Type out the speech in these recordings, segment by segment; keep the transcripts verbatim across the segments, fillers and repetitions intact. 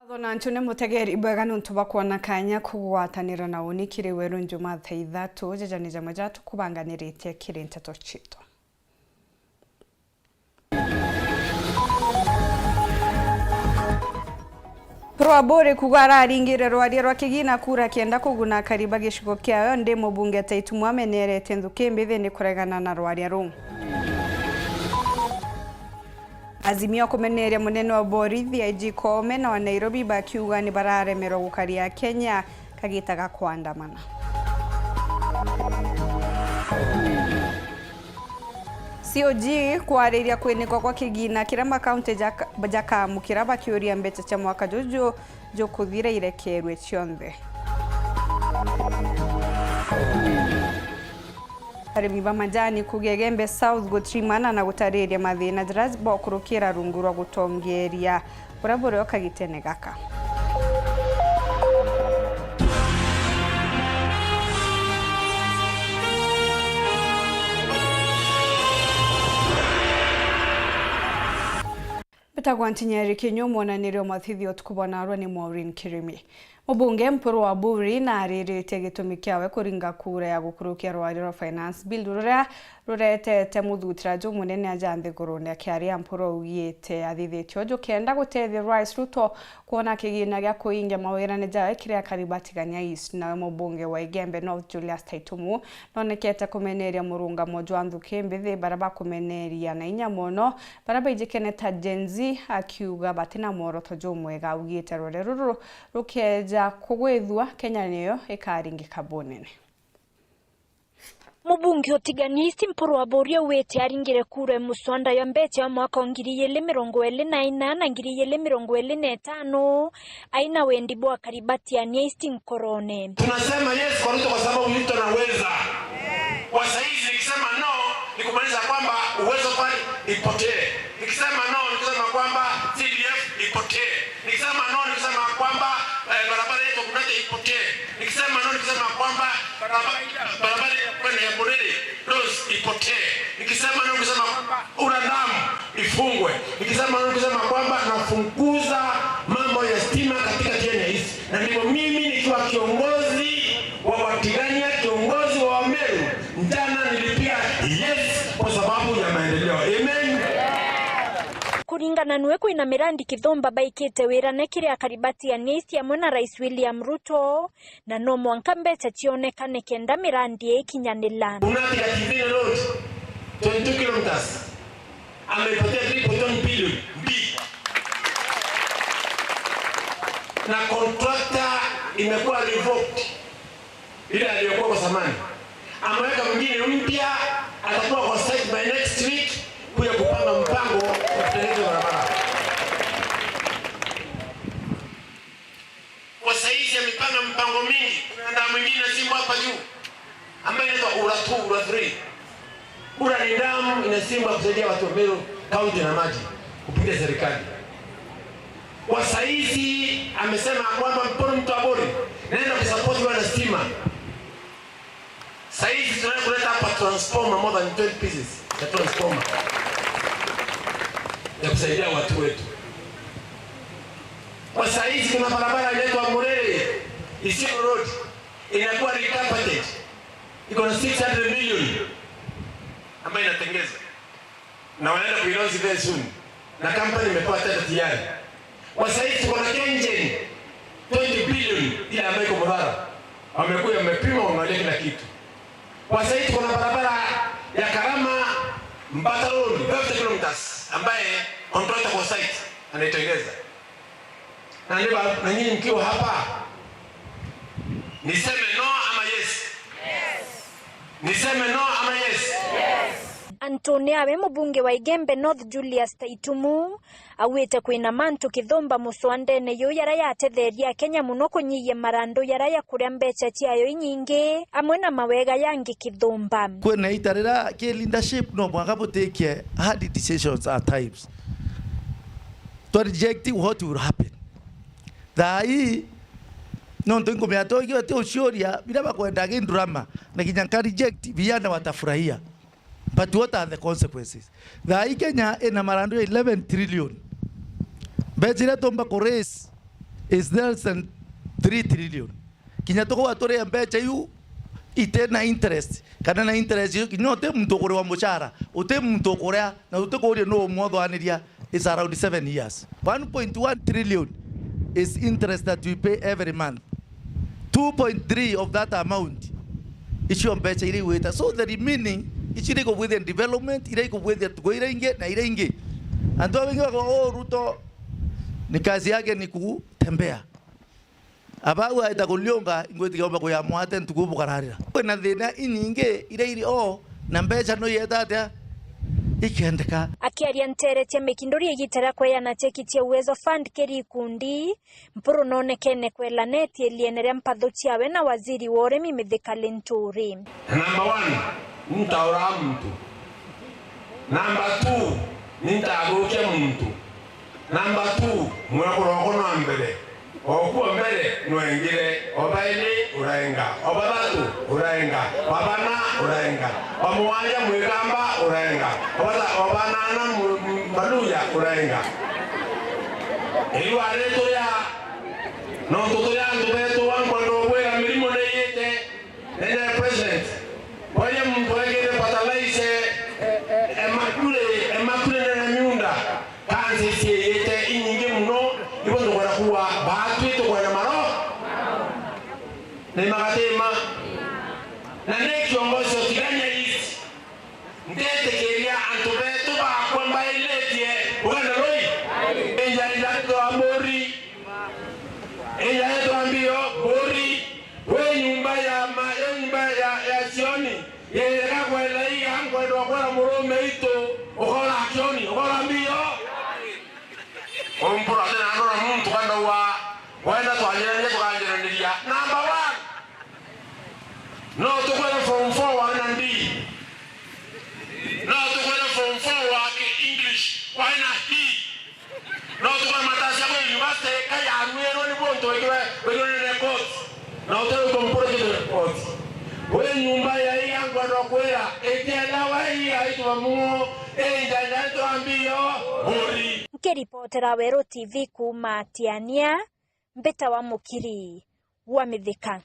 Thona ntu ni mutegeri bwega nuntu bwa kwona kanya kugwatanira na uni kiri weru Njumaa thaa ithatu. Jaja ni jamwe ja tukubanganiritie kiri nteto citu. Rwaburi kuuga araringire rwaria rwa kigina kura kenda kuguna akari ba gicigo kiayo, ndi mubunge Taitumu amenerete nthuki mbithi ni kuregana na rwaria ruu. Azimio kumeneria munene wa borithi I G Koome na wa Nairobi bakiuga ni bararemerwa gukaria Kenya kagita ga kwandamana. C O G kwariria kwinikwa kwa kigina kiria makaunti jaka-, jakamukira bakiuria mbeca cia mwaka juju jukuthira irekerwe cionthe. Arimi ba majani kuuga Igembe South gutirimana na gutariria mathina jaria bokurukira rungu rwa gutongeria buria burio kagitene gaka. Mbitagwa Ntinyeri Kinyu, mwonaniria wa mathithio utuku bwa narua ni Maureen Kirimi. Mubunge Mpuru Aburi naariritie gitumi kiawe kuringa kura ya gukurukia rwaria rwa Finance Bill ruria ruretete muthutira jumunene aja nthigurune. Akiaria, Mpuru augite athithitie uju kenda gutethia Rais Ruto kwona kigina gia kuingia mawirane jawe kiri akari ba Tigania East. Nawe mubunge wa Igembe North Julius Taitumu nonekete kumeneria murungamo jwa nthuki mbithi baria bakumeneria na inya mono baria baijikene ta Gen Z, akiuga batina mworoto jumwega. Augite rwere ruru rukeja kugwithua, Kenya niyo ikaringika bunene. Mubunge utigania East Mpuru Aburi augite aringire kura ya muswanda ya mbeca ya mwaka wa ngiri igiri mirongo iri na ina na ngiri igiri mirongo iri na itano, aina wendi bwa akari ba Tigania East nkorone. Tunasema yes kwa Ruto kwa sababu Ruto anaweza. Kwa saizi nikisema no, ni kumaanisha kwamba Uwezo Fund ipotee. Nikisema no, nikisema kwamba C D F ipotee. Nikisema no, nikisema kwamba, eh, barabara yetu Kunete ipotee. Nikisema no, nikisema kwamba barabara, barabara ya kwenda ya Burere Roads ipotee. Nikisema no, nikisema kwamba Ura Dam ifungwe. Nikisema no, nikisema kwamba nafunguza mambo ya stima katika Tigania East. Na ndivyo mimi nikiwa kiongozi wa Watigania, kiongozi wa Wameru, jana nilipiga yes kwa sababu ya maendeleo. Amen. Kuringana nwe, kwina mirandi kithumba baikite wirane kiri akari ba Tigania East amwe na Rais William Ruto, na no mwanka mbeca cionekane kenda mirandi ii ikinyanila. Unati Gativine Road, twenty-two kilometers. Amepatia three point one billion B. Na contractor imekuwa revoked. Ile aliyokuwa kwa zamani. Ameweka mwingine mpya, atakuwa kwa site by next week kuja kupanga mpango wa kutengeneza barabara. Kwa saizi amepanga mpango mingi. Kuna ndaa mwingine Simba hapa juu ambayo inaitwa Ura two, Ura three. Ura ni damu inachimbwa kusaidia watu wa Meru County na maji kupitia serikali. Kwa saizi amesema kwamba Mpuru Mtwaburi naenda kusupport wana stima. Saizi tunaenda kuleta hapa transformer, more than twenty pieces ya transformer ya kusaidia watu wetu. Kwa saizi kuna barabara inaitwa Murere Isiolo Road inakuwa recarpeted. Iko na six hundred million ambayo inatengezwa. Na wanaenda kuilaunch very soon. Na company imepewa tenda tayari. Kwa sasa hivi tuko na Kengen, twenty billion ile ambayo iko Murara. Wamekuja, wamepima, wameangalia kila kitu. Kwa sasa hivi tuko na barabara ya Karama Mbata Road, fifty kilometers, ambaye contractor kwa site anaitengeza. Na ndio ba-, na nyinyi mkiwa hapa, niseme no ama yes? Niseme no ama yes? Antoni awe mubunge wa Igembe North Julius Taitumu augite kwina mantu kithumba muswandene yu yaria yatetheria Akenya muno kunyihia marandu yaria ya kuria mbeca ciayo inyingi, amwe na mawega yangi kithumba. Kwina ita riria ki leadership no mwanka butikie hard decisions at times. Twa reject what will happen. Thaa ii, nontu inkumenya toigire ti uciuria, biria bakwenda gi drama, na kinya nka reject, vijana watafurahia. But what are the consequences? Thaa ii Kenya ina marandu ya eleven trillion. Mbeca iria tumba ku raise is less than three trillion. Kinya tukuwa turia mbeca iu ite na interest, kana na interest iu, kinya uti muntu ukuriwa mucara, uti muntu ukuria, na uti kuria nuu umwothwaniria, is around seven years. One point one trillion is interest that we pay every month. Two point three of that amount, icio mbeca iria igwita. So the remaining, icio iria ikubwithia development, iria ikubwithia tugo iria ingi na iria ingi. Antu abaingi bakwa, "Oh, Ruto ni kazi yake ni kutembea." Abau aita kuliunga, ingwitikia omba kuya mwate ntuku bukararira. Kwina thina inyingi iria iri o, na mbeca no ieta atia ikendeka. Akiaria nteere cia Mikinduri igita ria kweana cheki cia Uwezo Fund kiri ikundi, Mpuru noonekene kwela neti iliene ria mpathu ciawe na waziri wa urimi Mithika Linturi. Number one, ntaura muntu. Number two, nintathukia muntu. Number two, mwekuru okwa nwa mbere. Okuo mbere nwengire, obaili urenga, obathatu urenga, obana urenga, omwanja mwikamba urenga, obata-, obanana mu-, mu-, mbaluya urenga. Iu ari turia, nontu turi antu betu, ankwenda ubwira mirimo niiyite. Nene president, kwaria muntu wekire fertilizer, emakure, emakure nene miunda, kansi ciiyite inyingi muno, ibo tukwenda kuwa baatwi tukwenda maro. Ni magatima. Na ni kiongozi o Tigania East. Nditikiria antu betu bakwa mbailitie uganda rui. Inja inja twa mburi. Inja twa mbio mburi. Wi nyumba ya ma-, wi nyumba ya, ya Sioni. Yega kwenda iga nkwenda kwira murume itu. Ukora Sioni, ukora mbio. Umpura tena ndora muntu kanda wa, wenda twanjirania tukanjiraniria. Number one. No tukwire form four wa na ndi. No tukwire form four wa ki English wa na hi. No tukwire matasi ya university ka ya ruirwo ni buntu wikirwe, wikirwe ni records. No tukwire kumpura ki records. We nyumba ya iya ngwenda kwira, ikenda wa iya itwa muo, injanja twambio, uri. Nkiripotera Weru T V kuuma Tiania, Mbita wa Mukiri wa Mithika.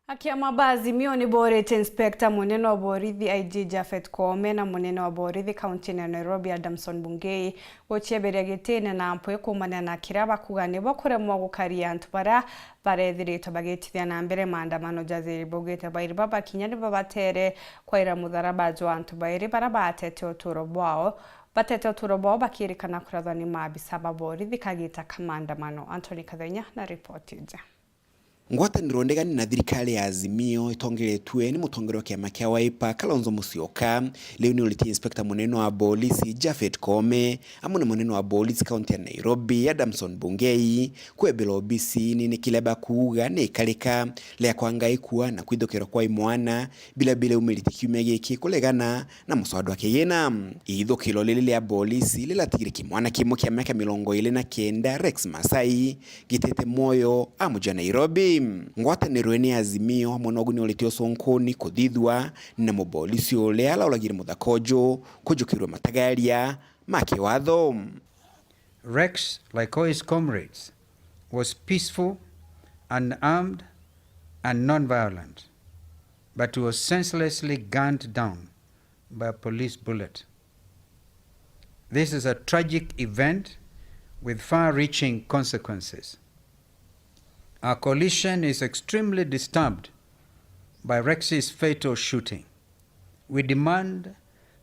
Akiama ba Azimio ni boorite Inspector munene wa borithi I G Japhet Koome na munene wa borithi kaunti ya Nairobi Adamson Bungei gucieberia gitine na mpwi kuumania na kiria bakuga nibo kuremwa gukaria antu baria barethiritwe bagitithia na mbere maandamano ja thiri. Baugite bairi baba kinya nibo batere kwaira mutharaba jwa antu bairi baria batete uturo bwao, batete uturo bwao bakirikana kurathwa ni maabisa ba borithi kagita ka maandamano. Anthony Kathenya na ripoti iji. Ngwataniro ndegani na thirikari ya Azimio itongeretue ni mutongeria wa kiama kia Wiper, Kalonzo Musyoka, riu ni uritie Inspector munene wa bolisi Japhet Koome amwe na munene wa bolisi kaunti ya Nairobi Adamson Bungei kwebera obisini ni kiria bakuuga ni ikarika ria kwanga ikua na kwithukirwa kwa imwana biria biraumirite kiumia giki kuregana na muswada wa kigina. Ithukiro riri ria bolisi riratigire kimwana kimwe kia miaka mirongo iri na kenda, Rex Masai, gitite mwoyo a muji wa Nairobi. Ngwataniro ni Azimio amwe na uguni urite ucunkuni kuthithua na mubolisi uria arauragire muthaka uju kujukirwe matagaria ma kiwatho. Rex, like all his comrades, was peaceful, unarmed, and non-violent, but he was senselessly gunned down by a police bullet. This is a tragic event with far-reaching consequences. Our coalition is extremely disturbed by Rex's fatal shooting. We demand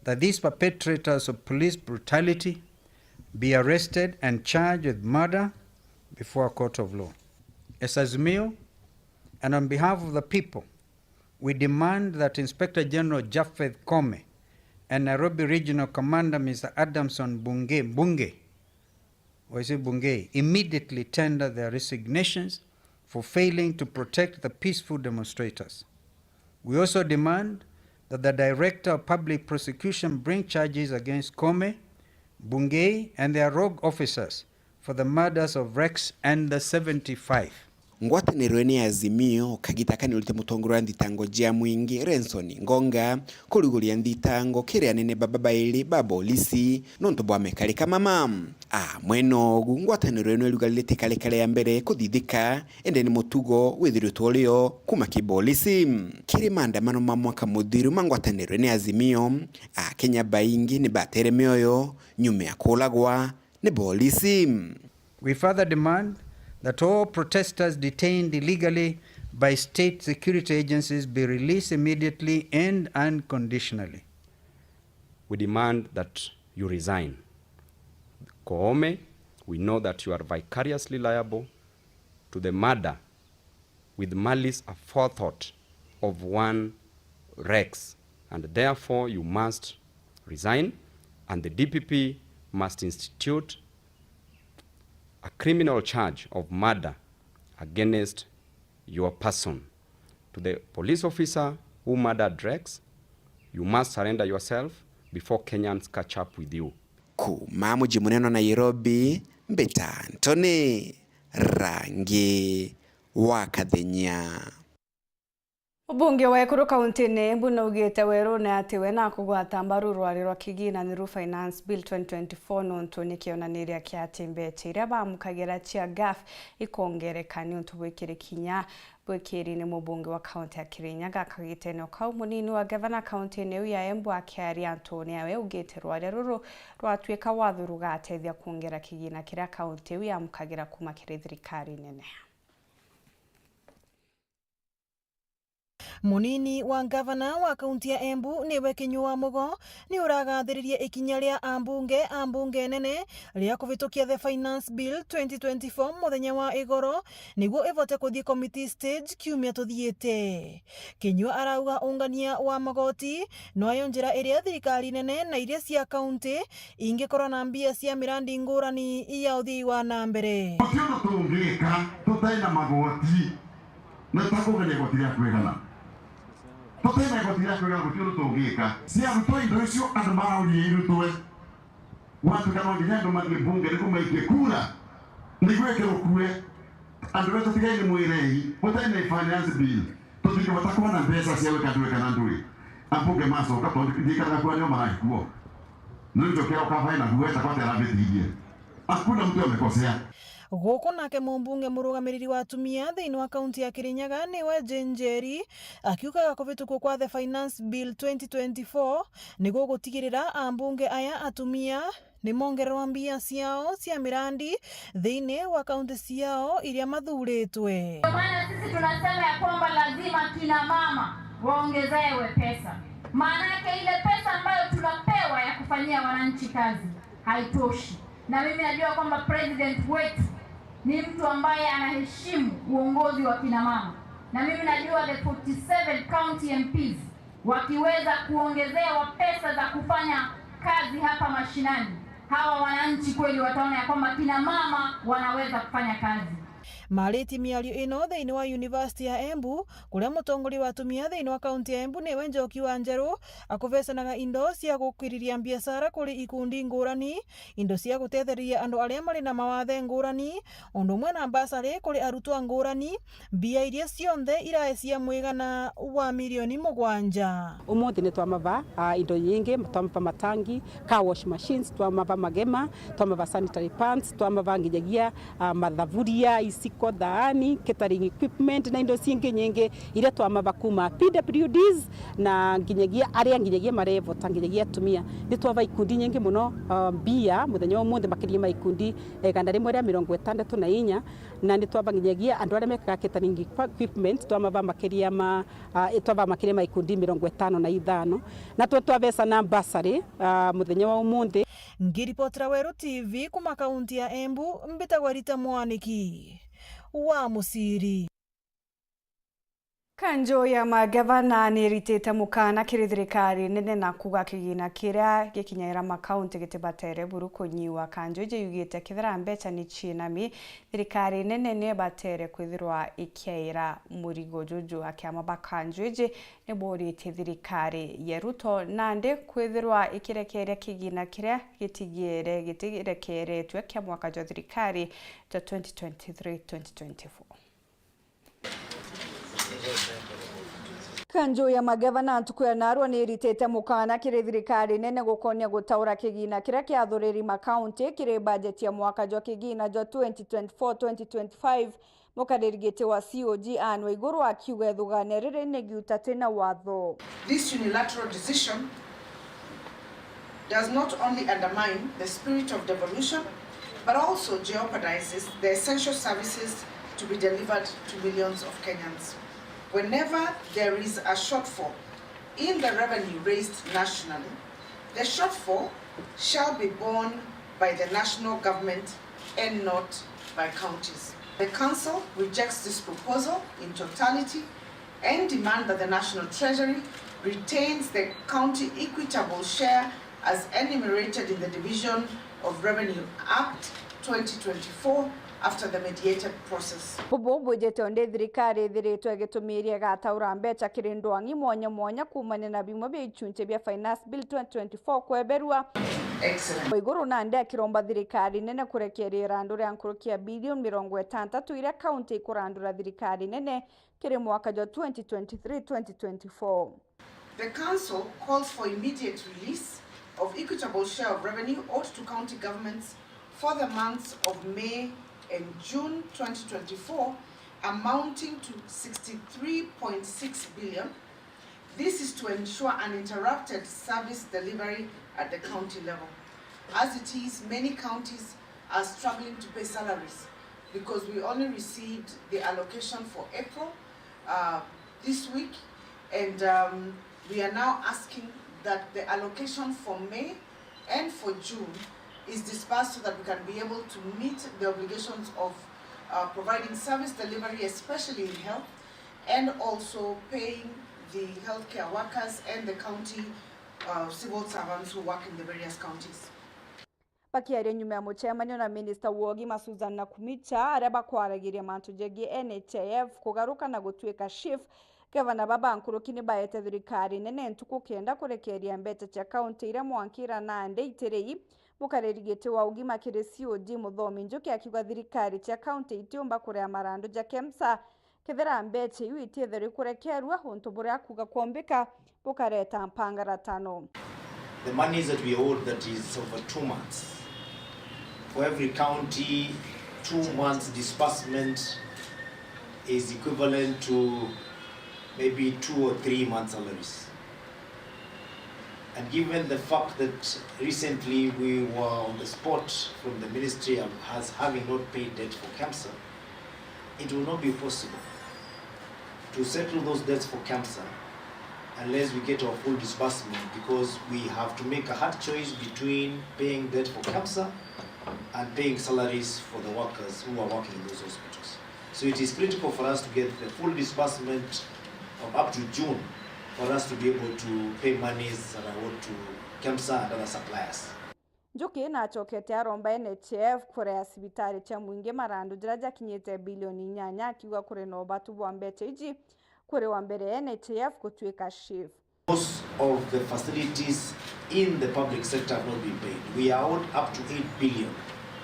that these perpetrators of police brutality be arrested and charged with murder before a court of law. As Azimio, and on behalf of the people, we demand that Inspector General Japhet Koome and Nairobi Regional Commander Mister Adamson Bunge, Bunge, or is it Bungei, immediately tender their resignations for failing to protect the peaceful demonstrators. We also demand that the Director of Public Prosecution bring charges against Koome, Bungei, and their rogue officers for the murders of Rex and the seventy-five. Ngwataniro ni Azimio, kagita kani urite mutongoria wa nthitango jia mwingi, Renson Ngonga, kurigoria nthitango kiri anene baba bairi ba bolisi nontu bwa mikarika mama. A mwena ogu, ngwataniro ino irugarite ikarika ria mbere kuthithika, indi ni mutugo withiritwe urio kuma ki bolisi. Kiri maandamano ma mwaka muthiru ma ngwataniro ni Azimio, Akenya baingi ni batere mioyo nyuma ya kuuragwa ni bolisi. We further demand that all protesters detained illegally by state security agencies be released immediately and unconditionally. We demand that you resign. Koome, we know that you are vicariously liable to the murder with malice aforethought of one Rex, and therefore you must resign, and the D P P must institute a criminal charge of murder against your person. To the police officer who murdered Rex, you must surrender yourself before Kenyans catch up with you. Kuma muji munene wa Nairobi, mbita Anthony Rangi wa Kathenya. Mubunge wa Ekuru kaunti-ini Embu naugite werune ati we nakugwata mbaru rwari rwa kigina ni ru Finance Bill twenty twenty-four, nontu ni kionaniria kia ati mbecha iria bamukagira cia gaf ikongereka niuntu bwikiri kinya bwikiri ni mubunge wa kaunti ya Kirinyaga. Kagitene o kau, munini wa gavana kaunti-ini iu ya Embu akiaria antuni awe augite rwaria ruru rwatuika watho rugatethia kuongera kigina kiria kaunti iu yamukagira kuma kiri thirikari nene. Munini wa ngavana wa kaunti ya Embu niwe Kinyua Mugo ni uragathiririe ikinya ria ambunge a mbunge nene ria kuvitukia the Finance Bill twenty twenty-four muthenya wa igoro, niguo ivote kuthii committee stage kiumia tuthiite. Kinyua arauga ungania wa magoti noyo njira iria thirikari nene na iria cia kaunti ingikorwa na mbia cia mirandi ngurani ya uthii wa na mbere. Guti undu tungika tutai na magoti. Na tutakugania igoti ria kwigana. Tutai na igoti ria kwigana, guti undu tungika. Ciarutwa indo icio, andu maraurie irutwe. Gwatuika no nginya andu mathie mbunge niguo maikie kura, niguo ikirukue. Andu betu tigai ni mwirei, gutai na finance bill, tutingibota kwona mbeca cia gwika ndui kana ndui. Ambunge macoka, tondu ndikaraga kuo, nio marari kuo. Nontu kira ukavai na guo, eta kwate arabitirie. Hakuna mtu amekosea. Guku nake mumbunge murugamiriri wa atumia thiini wa kaunti ya Kirinyaga niwe Jane Njeri, akiugaga kuvitukua kwa the Finance Bill twenty twenty-four niguo gutigirira ambunge aya atumia ni mongererwa mbia ciao cia mirandi thiini wa kaunti ciao iria mathuritwe. Ndio maana sisi tunasema ya kwamba lazima kina mama waongezewe pesa, maanake ile pesa ambayo tunapewa ya kufanyia wananchi kazi haitoshi. Na mimi najua kwamba president wetu ni mtu ambaye anaheshimu uongozi wa kina mama, na mimi najua the forty-seven county M Ps wakiweza kuongezewa pesa za kufanya kazi hapa mashinani, hawa wananchi kweli wataona ya kwamba kina mama wanaweza kufanya kazi. Mariti miario ino thiini wa University ya Embu, kuria mutongoria wa atumia thiini wa kaunti ya Embu niwe Njoki wa Njeru akuvecanaga indo cia gukiriria biacara kuri ikundi ngurani, indo cia gutethereria andu aria mari na mawathe ngurani, undu umwe na mbasari kuri arutwa ngurani, mbia iria cionthe irae cia mwigana wa milioni mugwanja. Umuthi ni twamava, ah, indo nyingi, twamava matangi, car wash machines, twamava magema, twamava sanitary pads, twamava nginyagia, ah, mathaburia, iciko, thaani, catering equipment na indo cingi nyingi iria twamava kuma P W Ds na nginyagia aria nginyagia marevota nginyagia atumia. Ni twava ikundi nyingi muno, ah, mbia muthenya wa umuthi makiria ma ikundi igana rimwe ria mirongo itandatu na inya, na ni twava nginyagia andu aria mekaga catering equi-, equipment twamava makiria ma, ah, twava makiria ma ikundi mirongo itano na ithano, na twe twavecana bursary, ah, muthenya wa umuthi. Ngiripotera Weru T V kuma kaunti ya Embu, mbitagwa Rita Mwaniki wa Muciri. Kanjo ya magavana niritite mukana kiri thirikari nene na kuga kigina kiria gikinyaira makaunti gitibatere buru kunyiwa. Kanjo iji yugite kethira mbeca ni ciinami, thirikari nene niyo ibatere kwithirwa ikiaira murigo juju. Akiama ba kanjo iji niboritie thirikari ya Ruto nandi kwithirwa ikirekeria kigina kiria gitigiere gitirekeretwe kia mwaka jwa thirikari jwa twenty twenty-three twenty twenty-four. Kanju ya magavana ntuku ya narua ni iritite mukana kiri thirikari nene gukonia gutaura kigina kiria kiathuriri makaunti kiri bajeti ya mwaka jwa kigina jwa twenty twenty-four twenty twenty-five. Mukariri giti wa C O G Anne Waiguru akiuga ithugania riri ni giuta tina watho. This unilateral decision does not only undermine the spirit of devolution, but also jeopardizes the essential services to be delivered to millions of Kenyans. Whenever there is a shortfall in the revenue raised nationally, the shortfall shall be borne by the national government and not by counties. The council rejects this proposal in totality and demand that the National Treasury retains the county equitable share as enumerated in the Division of Revenue Act twenty twenty-four after the mediated process. Bubu bwijite undi thirikari ithiritwe igitumiria igataura mbeca kiri ndwang'i mwanya mwanya kuumania na bimwe bia ichunchi bia Finance Bill twenty twenty-four kweberua. Excellent. Waiguru nandi akiromba thirikari nene kurekeria irandu ria nkuruki ya bilioni mirongo itantatu iria kaunti ikurandura thirikari nene kiri mwaka jwa twenty twenty-three twenty twenty-four. The council calls for immediate release of equitable share of revenue owed to county governments for the months of May and June twenty twenty-four, amounting to sixty-three point six billion. This is to ensure uninterrupted service delivery at the county level. As it is, many counties are struggling to pay salaries because we only received the allocation for April, uh, this week, and, um, we are now asking that the allocation for May and for June is disbursed so that we can be able to meet the obligations of, uh, providing service delivery, especially in health, and also paying the healthcare workers and the county, uh, civil servants who work in the various counties. Bakiaria nyuma ya mucemanio na minista wa ugima Susan Nakumicha, aria bakwaragiria mantu jegii N H I F kugaruka na gutuika SHIF, gavana baba nkuruki ni baete thirikari nene ntuku kenda kurekeria mbeca cia kaunti iria mwanka iria nandi itirei. Mukariri giti wa ugima kiri C O G Muthomi Njuki akiuga thirikari cia kaunti itiumba kuria marandu ja KEMSA kethira mbeca iu itiethirwa ikurekerua untu buria akuuga kwombika bukareta mpangaratano. The monies that we owed, that is over two months. For every county, two months disbursement is equivalent to maybe two or three months salaries. And given the fact that recently we were on the spot from the ministry as having not paid debt for KEMSA, it will not be possible to settle those debts for KEMSA unless we get our full disbursement, because we have to make a hard choice between paying debt for KEMSA and paying salaries for the workers who are working in those hospitals. So it is critical for us to get the full disbursement of up to June for us to be able to pay monies that are owed to KEMSA and other suppliers. Njuki nacokete aromba N H I F kurea cibitari cia mwingi marandu jaria jakinyite bilioni inyanya, akiuga kuri na ubatu bwa mbeca iji kuriwa mbere ya N H I F gutuika SHIF. Most of the facilities in the public sector have not been paid. We are owed up to eight billion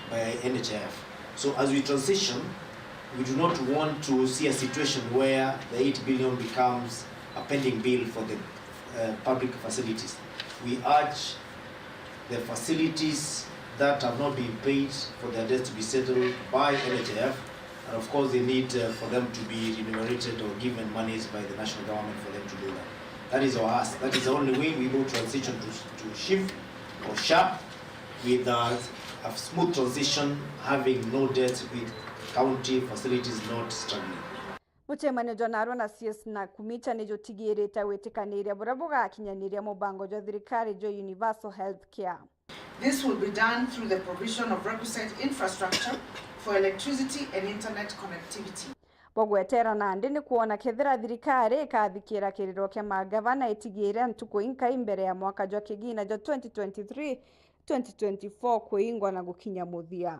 by N H I F. So as we transition, we do not want to see a situation where the eight billion becomes a pending bill for the, uh, public facilities. We urge the facilities that have not been paid for their debts to be settled by N H I F, and of course they need, uh, for them to be remunerated or given monies by the national government for them to do that. That is our ask. That is the only way we will transition to, to SHIF or SHAP with, uh, a smooth transition, having no debt with county facilities not struggling. Mucemanio jwa narua na C S Nakumicha ni jutigirite gwitikaniria buria bugakinyaniria mubango jwa thirikari jwa universal health care. This will be done through the provision of requisite infrastructure for electricity and internet connectivity. Bugwetera nandi ni kwona kethira thirikari ikathikira kiriro kia magavana itigire ntuku inkai mbere ya mwaka jwa kigina jwa twenty twenty-three twenty twenty-four kuingwa na gukinya muthia.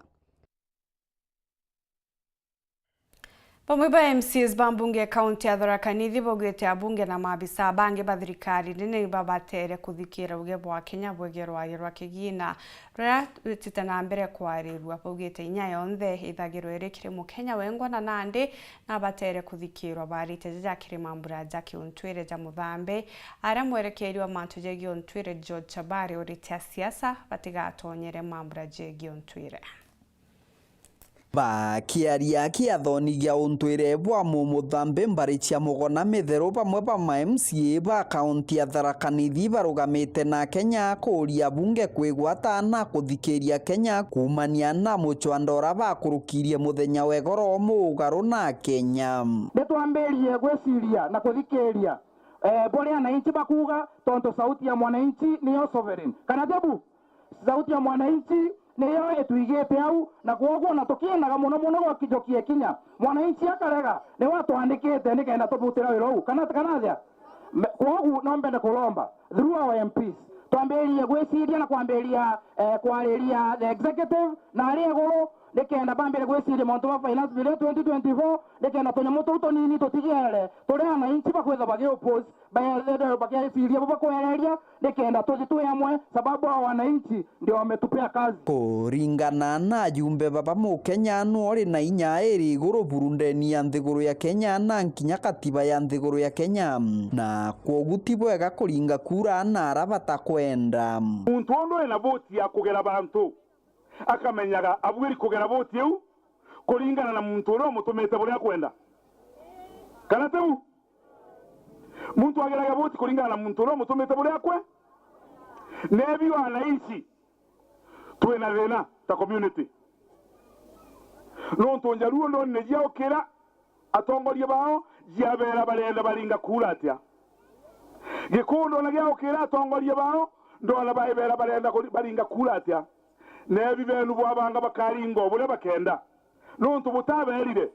Bamwe ba M C As ba mbunge ya kaunti ya Tharaka Nithi baugite abunge na maabisa bangi ba thirikari nene ibabatere kuthikira uge bwa Kenya bwegere rwagi rwa kigina ruria rwitite na mbere kwarirua. Baugite inya yonthe ithagirwe iri kiri Mukenya wengwa na nandi nabatere kuthikirwa barite jaja kiri mambura ja kiuntwire ja muthambi, aria mwerekeri wa mantu jegie untwire George Chabari urite asiasa batigatonyere mambura jegie untwire. Bakiaria kiathoni gia untwire bwa Mumuthambi mbari cia Mugona Mitheru, bamwe ba ma M C A ba kaunti ya Tharaka Nithi barugamite na Kenya kuuria bunge kwigwata na kuthikiria Kenya kuumania na mucwando uria bakurukirie muthenya wa igoro muugaru na Kenya. Nitwambirie gwiciria na kuthikiria, eh, buria ananchi bakuuga, tontu sauti ya mwananchi niyo sovereign. Kana tebu? Sauti ya mwananchi niyo itwigite au, na kwoguo na tukiendaga muno muno gwakijokia kinya mwananchi akarega, ni watwandikite nikenda tubutira wira uu, kana, kana atia? Me-, kwoguo no mbende kuromba through our M Ps, twambiririe gwiciria na kwambiria, eh, kwariria the executive na aria iguru, nikenda bambire gwiciria mauntu ma finance bill twenty twenty-four, nikenda tunyamu tuu tunini tutigere turi ananchi bakwithwa bagi oppose, bakiria bo bakwereria, nikenda tuthi twi amwe, sababu hao wananchi ndio wametupea kazi. Kuringana na ajumbe baba, Mukenya nu uri na inya iri iguru buru ndeni ya nthiguru ya Kenya na nkinya katiba ya nthiguru ya Kenya, na kwogu ti bwega kuringa kura na ara batakwenda. Muntu undu ena voti ya kugera bantu akamenyaga abwiri kugera voti iu kuringana na muntu uria umutumite buria akwenda, kana tiu? Muntu ageraga voti kuringana na muntu uria umutumite buria akwe. Nebi wananchi twina thina ta community. Nontu Njaruo ndonire jiaukira atongoria bao jiabera barenda baringa kura atia. Gikuyu ndona giaukira atongoria bao, ndona baibera barenda kuri-, baringa kura atia. Nebi benu bwabanga bakaringa o buria bakenda. Nontu butaberire.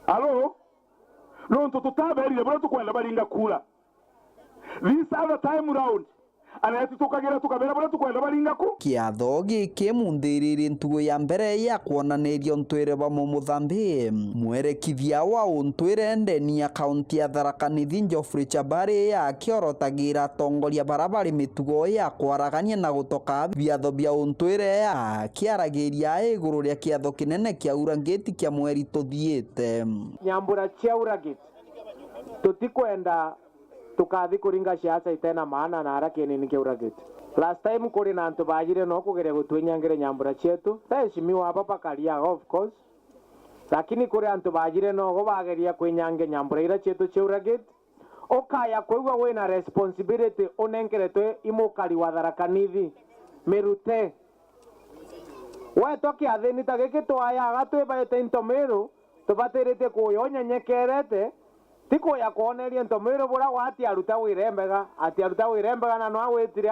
Alo? Nontu tutaberire buria tukwenda baringa kura. This other time round, aneti tukagira tukabera buria tukwenda baringa ku. Kiatho giki munthiriri ntugu ya mbere ya kwonaniria untwire bwa Mumuthambi. Mwerekithia wa untwire ndeni ya kaunti ya Tharaka Nithi, Geoffrey Chabari, akiorotagira atongoria bara bari mitugo ya kwaragania na gutoka biatho bia untwire, akiaragiria iguru ria kiatho kinene kia Aura Gate kia mweri tuthiite. Nyambura cia Aura Gate, tutikwenda tukathi kuringa siasa itena maana na ara kinini kia Aura Gate. Last time kuri na antu baajire no kugeria gutwinyangire nyambura cietu. Eheshimiwa aba bakaria, of course. Lakini kuri antu baajire nogo bageria kwinyangia nyambura ira cietu cia Aura Gate. Ukaya kwigua wina responsibility unenkeretwe i mukari wa Tharaka Nithi, mirute. Wetwa kiathini ta giki twayaga twibaite into miru, tubatirite kuya unyenyekerete, ti kuya kwoneria into miru buria gwati aruta wira mbega, ati aruta wira mbega na no agwitire,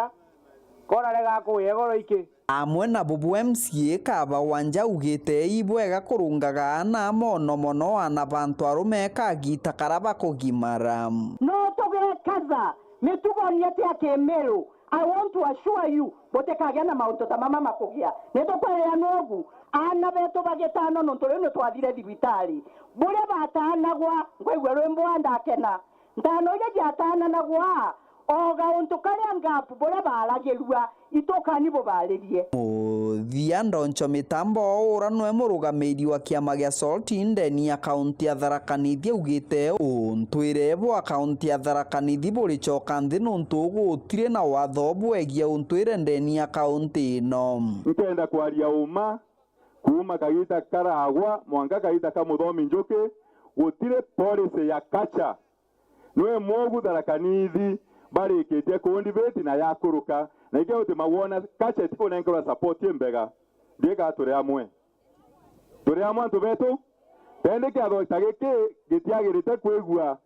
korarega kuya igoro iki. Amwe na bubu M C A Kaba Wanja augite ibwega kurungaga ana mono mono ana bantu arume kagita kara bakugimara. No tugekaza mitugo yetu ya kimiru. I want to assure you, butikagia na mauntu ta mama makugia. Nitukwirira nugu, ana betu bagitano nontu riu nitwathire thibitari. Buria batanagwa, ngwaigua rwimbo ndakena. Ntano iria ciatananagwa, o gauntu karia ngapu buria baaragirua, itukani bubaririe. Muthia ndoncho mitambo, ura nwe murugamiri wa kiama gia SALT ndeni ya kaunti ya Tharaka Nithi augite untwire bwa kaunti ya Tharaka Nithi buricoka nthi nontu gutiri na watho bwegie untwire ndeni ya kaunti ino. Nkenda kwaria uma, kuuma kagita karagwa mwanka kagita ka Muthomi Njuki, gutiri policy ya culture. Nwe mwogu Tharaka Nithi barikitie kundibeti na yakuruka, na ikio uti mawona culture itikunenkerwa support imbega. Ndiga turi amwe. Turi amwe antu betu. Tendi kiatho ta giki gitiagirite kwigua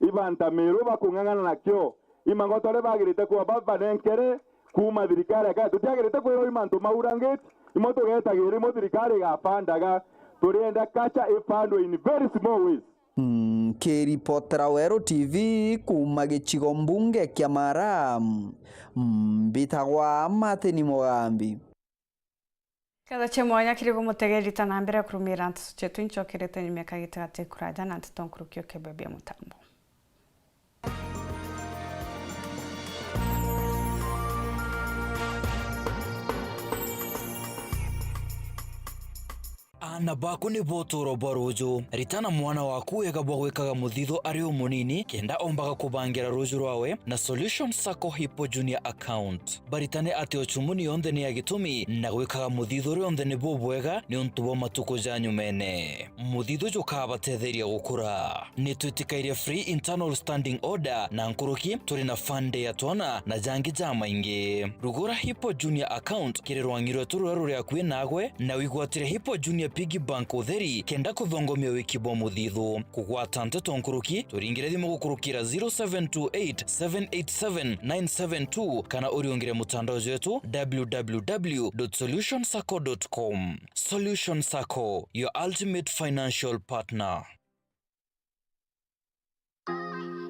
ibanta miru bakung'ang'ana nakio. Imangoto aria bagirite kuba babanenkere kuuma thirikari ya Kenya. Tutiagirite kwirwa i mantu ma Aura Gate, imo tugetagira imo thirikari igabandaga. Turienda culture ifandwe in very small ways. Nkiripotera Weru T V kuuma gicigo mbunge kia Mara, mbitagwa Martin Mugambi. Ketha cia mwanya kiri gumutegeria ta na mbere kurumira nteto cietu, incokerete nyuma ya kagita gati kuraja na nteto nkuruki ukebebia mutambo. Aana baku nibo utuuro bwa ruuju. Ritana mwana waku wega bwa gwikaga muthithu ari umunini, kenda ombaga kubangira ruuju rwawe na Solution Sacco Hippo Junior Account. Baritane ati ucumuni yonthe ni ya gitumi, na gwikaga muthithu rionthe ni bubwega niuntu bwa matuku ja nyumene. Muthithu jukabatetheria gukura. Ni twitikairie free internal standing order na nkuruki, turi na fund day ya twana na jangi jamaingi. Rugura Hippo Junior Account kiri rwang'i rwetu ruria ruri akui nagwe, na wigwatire Hippo Junior Piggy Bank utheri, kenda kuthongomia wiki bwa muthithu. Kugwata nteto nkuruki, turingire thimu gukurukira zero seven two eight, seven eight seven, nine seven two, kana uriungire mutandao jwetu, w w w dot solution sacco dot com. Solution Sacco, your ultimate financial partner.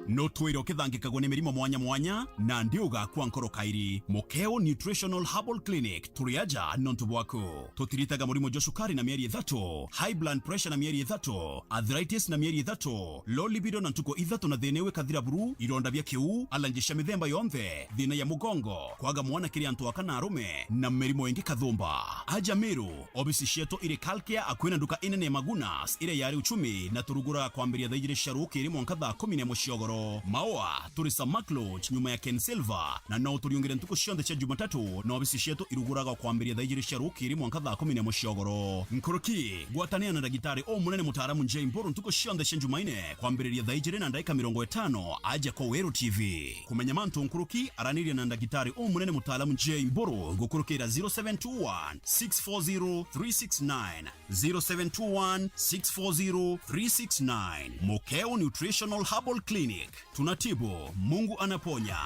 No twire ukithangikagwo ni mirimo mwanya mwanya, na ndi ugakua nkoro kairi. Mukeo Nutritional Herbal Clinic, turi aja nontu bwaku. Tutiritaga murimo jwa cukari na mieri ithatu, high blood pressure na mieri ithatu, arthritis na mieri ithatu, low libido na ntuku ithatu na thina iu ikathira buru, ironda bia kiuu, allergy cia mithemba yonthe, thina ya mugongo, kwaga mwana kiri antu aka na arume, na mirimo ingi kathumba. Aja Meru, obisi cietu iri Kalkia akui na nduka inene ya Magunas iria yari Uchumi, na turuguraga kwambiria thaa ijiri cia rukiri mwanka thaa kumi na imwe cia ugoro. Maua, turi Samak Lodge nyuma ya Ken Silver, na no uturiungire ntuku cionthe cia Jumatatu, na obisi cietu iruguraga kwambiria thaa ijiri cia rukiri mwanka thaa kumi na imwe cia ugoro. Nkuruki, gwatanira na ndagitari umunene mutaaramu Jay Mburu ntuku cionthe cia Jumaine kwambiriria thaa ijiri na ndaika mirongo itano aja kwa Weru T V. Kumenya mantu nkuruki, araniria na ndagitari umunene mutaaramu Jay Mburu gukurukira zero seven two one, six four zero, three six nine, zero seven two one, six four zero, three six nine. Mukeo Nutritional Herbal Clinic. Tunatibu, Mungu anaponya.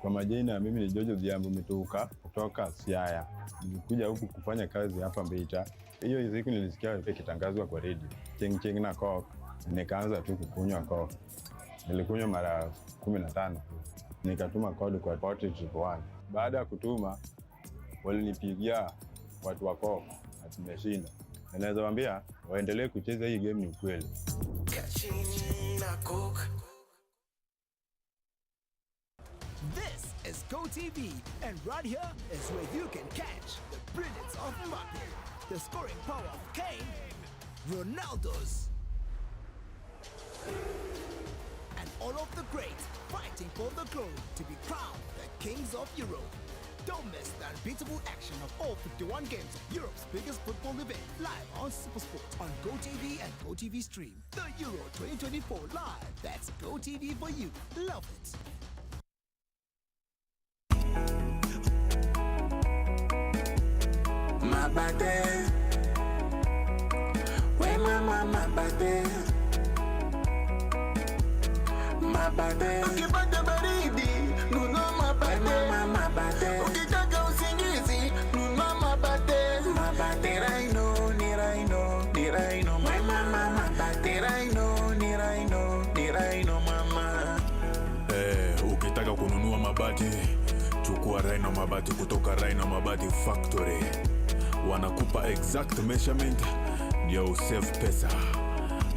Kwa majina, mimi ni George Odhiambo Mituka kutoka Siaya. Nilikuja huku kufanya kazi hapa Mbeita. Hiyo siku nilisikia ikitangazwa kwa redio, ching ching na coke, nikaanza tu kukunywa coke. Nilikunywa mara kumi na tano, nikatuma code kwa forty triple one. Baada ya kutuma, walinipigia watu wa coke na tumeshinda. Na naweza waambia waendelee kucheza hii game, ni ukweli. Kachini na coke. This is Go T V, and right here is where you can catch the brilliance of Mbappe, the scoring power of Kane, Ronaldo's, and all of the greats fighting for the glory to be crowned the kings of Europe. Don't miss the unbeatable action of all fifty-one games of Europe's biggest football event, live on SuperSport on Go T V and Go T V Stream. The Euro twenty twenty-four live. That's Go T V for you. Love it. Mabate. We mama mabate. Mabate. Ukipata baridi, nunua mabate. We mama mabate. Ukitaka usingizi, nunua mabate. Mabate. Ni Rhino, ni Rhino, ni Rhino, mama. We mama mabate. Ni Rhino, ni Rhino, ni Rhino, mama. Eh, ukitaka kununua mabati, chukua Rhino mabati kutoka Rhino Mabati Factory. Wanakupa exact measurement ndio usave pesa.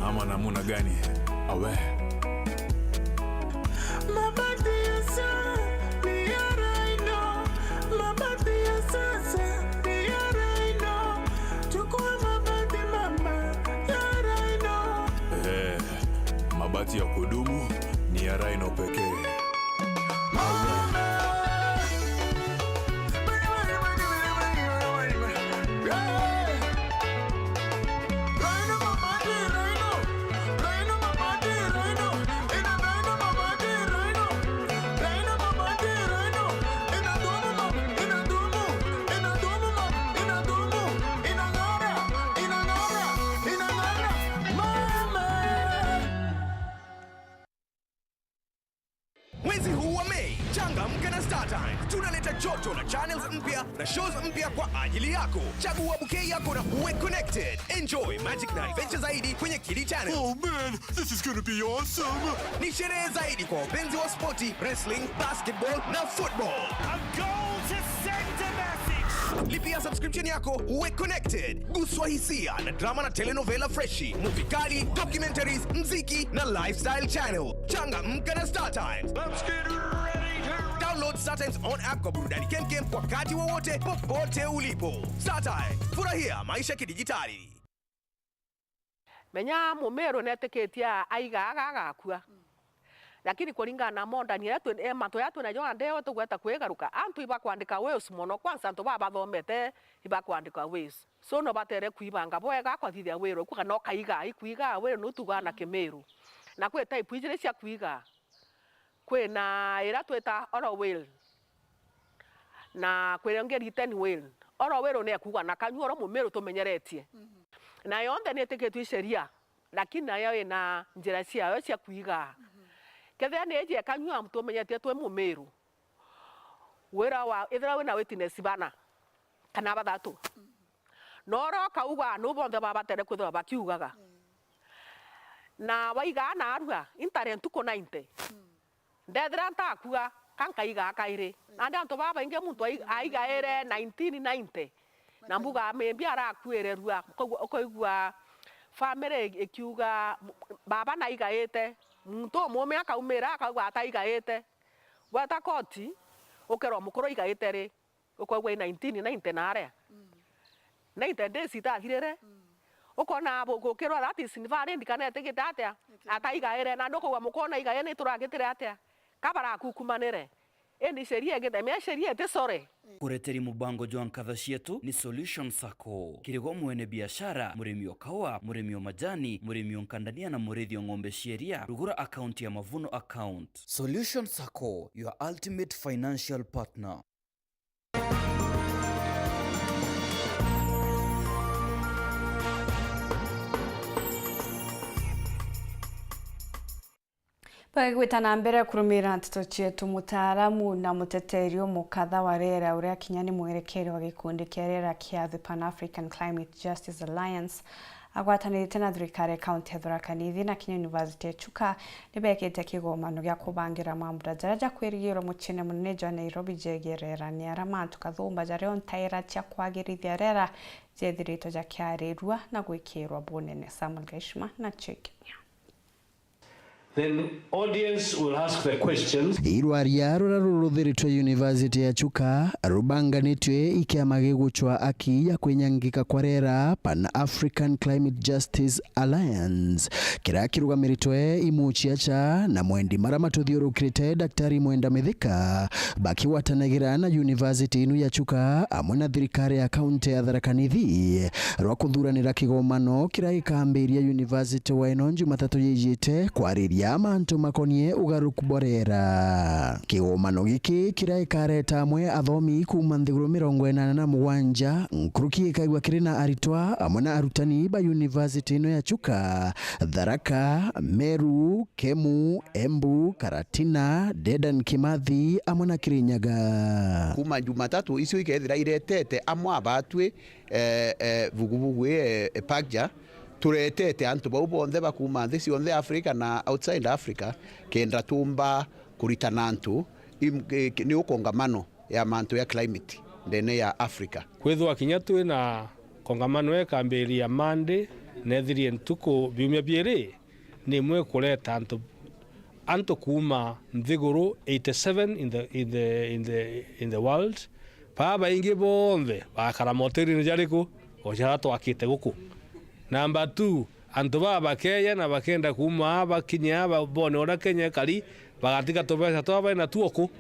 Ama namuna gani? Awe. Mabati ya sa-, ni ya Rhino. Mabati ya sasa ni ya Rhino. Chukua mabati mama ya Rhino. Eh, mabati ya kudumu ni ya Rhino pekee. Hey, changamka na StarTimes. Tunaleta joto na channels mpya na shows mpya kwa ajili yako. Chagua bouquet yako na uwe connected. Enjoy magic na adventure zaidi kwenye Kidi Channel. Oh man, this is gonna be awesome. Ni sherehe zaidi kwa wapenzi wa spoti, wrestling, basketball na football. A goal to send a message. Lipia subscription yako uwe connected. Guswa hisia na drama na telenovela freshi, movie kali, documentaries, mziki na lifestyle channel. Changamka na StarTimes. Let's get ready to Download StarTimes on app kwa burudani kemkem wakati wowote, popote ulipo. StarTimes, furahia maisha kidijitali. Menya Mumiru netikitie aiga aga agakua. Lakini kuringana na modern iria twi-, eh, mantu jaria twinajo na ndeo tugweta kwigaruka, antu ibakwandika wills mono, kwanza antu baba bathomete ibakwandika wills. So no batere kwibanga bwega kwathithia will, kuga no kaiga, ikwiga will nu tugaa na Kimiru. Na kwi type ijiri cia kwiga. Kwina iria twita oral will, na kwina ingi written will. Oral will ni ekuuga na kanyua uria Mumiru tumenyeretie. Na yonthe ni itikitue i sheria, lakini nayo ina njira ciayo cia kwiga. Kethira ni iji ya kanyua tumenyetie twi Mumiru, wira wa, ithira wina witness bana kana bathatu, na uria ukauga, nu bonthe babatere kwithirwa bakiugaga. Na waigaa naarua, intare ntuku ninety. Ndethira ntakua, ka nkaigaa kairi. Nandi antu babaingi muntu ai-, aigaire nineteen ninety. Na mbuga maybe arakuire rua. Ukaigua, ukaigua family ikiuga, "Baba naigaite." Muntu umume akaumira, akauga ataigaite. Gweta koti, ukerwa mukuru aigaite ri? Ukaigua i nineteen ninety na aria. Ninety days itathirire. Ukona abo gukirwa that is invalid kana etigite atia? Ataigaire. Na ndukaigua mukona igaire ni turagitire atia? Ka barakukumanire. Indi sheria igithemia, sheria iti sorry. Kureteri mubango jwa nkatha cietu ni Solution Sacco. Kirigo mwene biashara, murimi o kawa, murimi o majani, murimi o nkandania na murithi o ng'ombe cia iria, rugura account ya Mavuno account. Solution Sacco, your ultimate financial partner. Bagwita na mbere kurumira nteto cietu, mutaaramu na muteteri umukatha wa riera uria kinya ni mwerekeri wa gikundi kia riera kia the Pan African Climate Justice Alliance, agwatanirite na thirikari ya kaunti ya Tharaka Nithi na kinya University ya Chuka, ni bekite kigomano gia kubangira mambura jaria ja kwirigirwa muciine munene jwa Nairobi jegie riera, ni aria mantu kathumba jaria o ntaira cia kwagirithia riera jethiritwe jakiarirua na gwikirwa bunene. Samuel Gaishima na Chekenya. Then audience will ask the questions. Irwaria ruria ruruthiritwe University ya Chuka rubanganitwe i kiama gigucwa aki ya kwinyangika kwa riera, Pan African Climate Justice Alliance, kiria kirugamiritwe i muciaca na mwendi maria matuthiurukirite Daktari Mwenda Mithika, bakigwatanagira na University inu ya Chuka amwe na thirikari ya kaunti ya Tharaka Nithi rwa kuthuranira kigomano kiria gikambiria university wa ino Jumatatu yijite kwariria mantu makonie ugaruku bwa riera. Kigomano giki kiria gikareta amwe athomi kuuma nthiguru mirongo inana na mugwanja nkuruki gikaigua kiri na aritwa amwe na arutani ba university ino ya Chuka, Tharaka, Meru, Kemu, Embu, Karatina, Dedan Kimathi amwe na Kirinyaga. Kuuma Jumatatu icio ikethira iretete amwe abatwi, eh, eh, vuguvugu, eh, eh, PACJA, turetete antu bau bonthe ba kuuma nthi cionthe Africa na outside Africa, kenda tumba kuritana antu im-, eh, ni ukongamano ya mantu ya climate ndene ya Africa. Kwithwa kinya twina kongamano ikambiria Monday, nethirie ntuku biumia biiri, ni imwe ikureta antu, antu kuuma nthiguru eighty seven in the, in the, in the, in the world. Baa baingi bonthe bakara moterini jariku? O jaria twakite guku. Number two, antu baa bakeeja na bakenda kuuma aa bakinye aa ba-, bone uria Kenya ikari, bagatiga tubeca twaa bai natuo ku?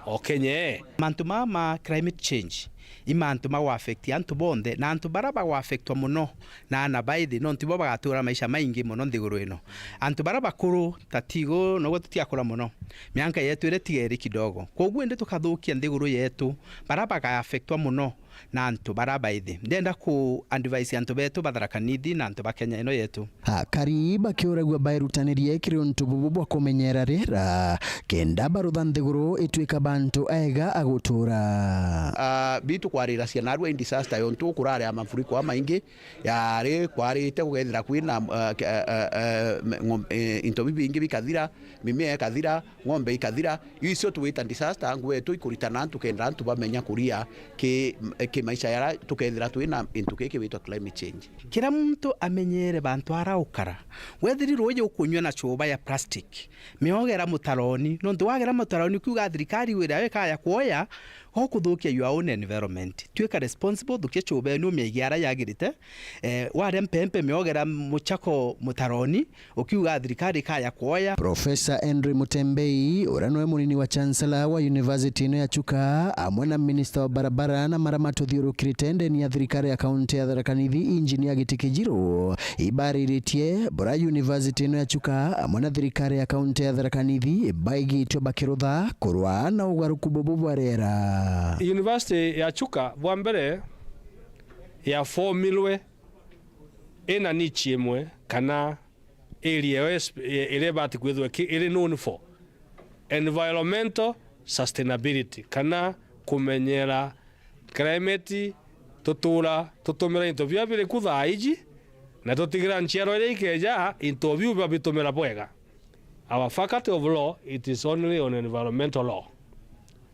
O Kenya ee. Mantu maa ma climate change i mantu magwa affect antu bonthe, na antu baria bagwa affectwa mono na aana ba ithi, nontu ibo bagatuura maisha maingi mono nthiguru ino. Antu baria bakuru, ta tigo, noguo tutiakura mono, mianka yetu iria tiga iri kidogo. Kwoguo indi tukathukia nthiguru yetu, baria baga affectwa mono na antu bara baithi. Ndenda ku advise antu betu ba Tharaka Nithi na antu ba Kenya ino yetu. Akari bakiuragua bairutanirie kiri untu bubu bwa kumenyera riera, kenda barutha nthiguru itwika bantu ega a gutura. Ah, bitu kwarira ciana arua in disaster yontu kurari a mafuriko amaingi, yari kwarite gukethira kwina, ah, ke-, ah, ah, ah, me-, ng'om-, eh, into bibingi bikathira, mimea ikathira, ng'ombe ikathira. Icio twita disaster, ngugi yetu ikuritana antu kenda antu bamenya kuria ki, ki maisha yara tukethira twina into kiki witwa climate change. Kira muntu amenyere bantu ara ukara. Wethiri ruuji ukunyua na chuba ya plastic, miogera mutaroni. Nontu wagera mutaroni ukiuga thirikari wira yo ikaya kuoya, gukuthukia your own environment. Twika responsible, thukia chuba enu umiaige ara yagirite. Eh, waria mpempe miogera muchako mutaroni, ukiuga thirikari ikaya kuoya. Profesa Henry Mutembei, uria niwe munini wa Chancellor wa University ino ya Chuka, amwe na Minister wa barabara na maria matuthiurukirite ndeni ya thirikari ya kaunti ya Tharaka Nithi, Engineer Giti Kijiru, ibariritie buria University ino ya Chuka amwe na thirikari ya kaunti ya Tharaka Nithi baigitwe bakirutha kurwa na ugaruku bubu bwa riera. University ya Chuka bwa mbere ya formirwe ina niche imwe kana area io is-, i-, iria ibati kwithirwa ki-, iri known for environmental sustainability, kana kumenyera climate, tutura tutumira into biria biri ku thaa iji, na tutigira nchiarwa iria ikeja into biu babitumira bwega. Our faculty of law, it is only on environmental law.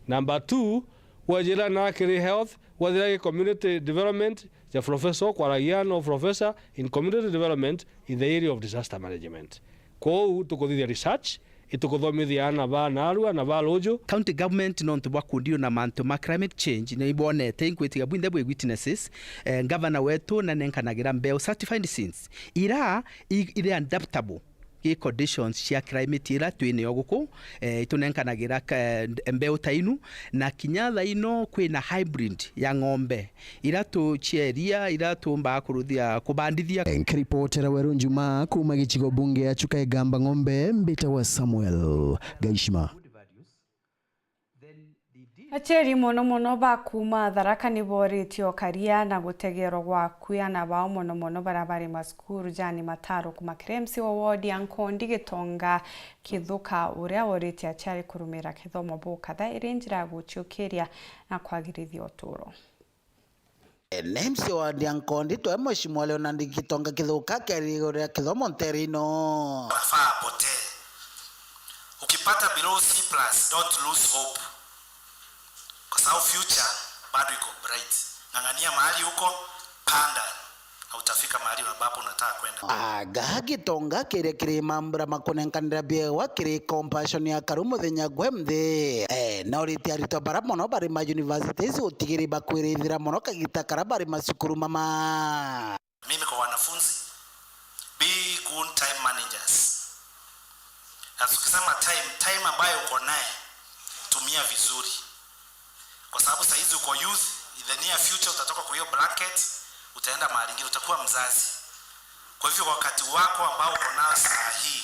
Number two, wejira na kiri health, wethira ki community development, the professor kwaragia no professor in community development in the area of disaster management. Kwou tukuthithia research, itukuthomithia ana ba narua na ba ruju. County government nontu bwa kundiu na mantu ma climate change ni ibonete, inkwitiga bwinthe bwi witnesses, eh, governor wetu nanenkanagira mbeu certified seeds ira i-, iri adaptable gi conditions cia climate ira twinayo guku, eh, itunenkanagira ka-, mbeu ta inu, na kinya thaa ino kwina hybrid ya ng'ombe ira tucieria, ira tuumbaga kuruthia, kubandithia. Nkiripotera Weru Njuma kuuma gicigo bunge ya Chuka Igamba Ng'ombe, mbitagwa Samuel Gaishima. Aciari mono mono ba kuuma Tharaka ni booritie ukaria na gutegeerwa gwa akui ana bao, mono mono baria bari macukuru jani mataro kuuma kiri M C wa ward ya Nkondi Gitonga Kithuka, uria ooritie aciari kurumira kithomo bukatha iri njira ya guciukiria na kwagirithia uturo. N M C wa Diankondi twe Mheshimiwa Leonard Gitonga Kithuka akeri iguru ria kithomo ntere ino. Unafaa apotee. Ukipata below C plus, don't lose hope. Kwa sababu future bado iko bright. Ng'ang'ania mahali uko, panda, na utafika mahali ambapo unataka kwenda. Aga Gitonga akiria kiri mambura ma kunenkanira biewa kiri Compassion ya Karu muthenya gwe nthi. Eh, na uritie aritwa bara mono bari ma universities utigiri bakwirithira mono kagita kara bari macukuru mama. Mimi kwa wanafunzi, be good time managers. Na tukisema time, time ambayo uko naye, tumia vizuri. Kwa sababu saa hizi uko youth, in the near future utatoka kwa hiyo blanket, utaenda mahali ingine, utakuwa mzazi. Kwa hivyo wakati wako ambao uko nao saa hii,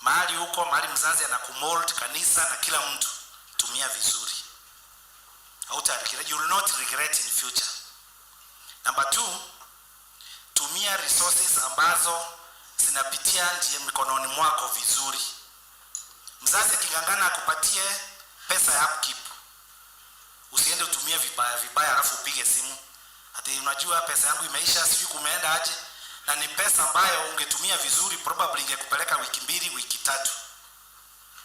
mahali uko, mahali mzazi anakumold, kanisa na kila mtu, tumia vizuri. Hautaregret, you will not regret in future. Number two, tumia resources ambazo zinapitia ndie mikononi mwako vizuri. Mzazi aking'ang'ana akupatie pesa ya upkeep, usiende utumie vibaya vibaya, alafu upige simu ati, "Unajua pesa yangu imeisha, sijui kumeenda aje," na ni pesa ambayo ungetumia vizuri, probably ingekupeleka wiki mbili, wiki tatu.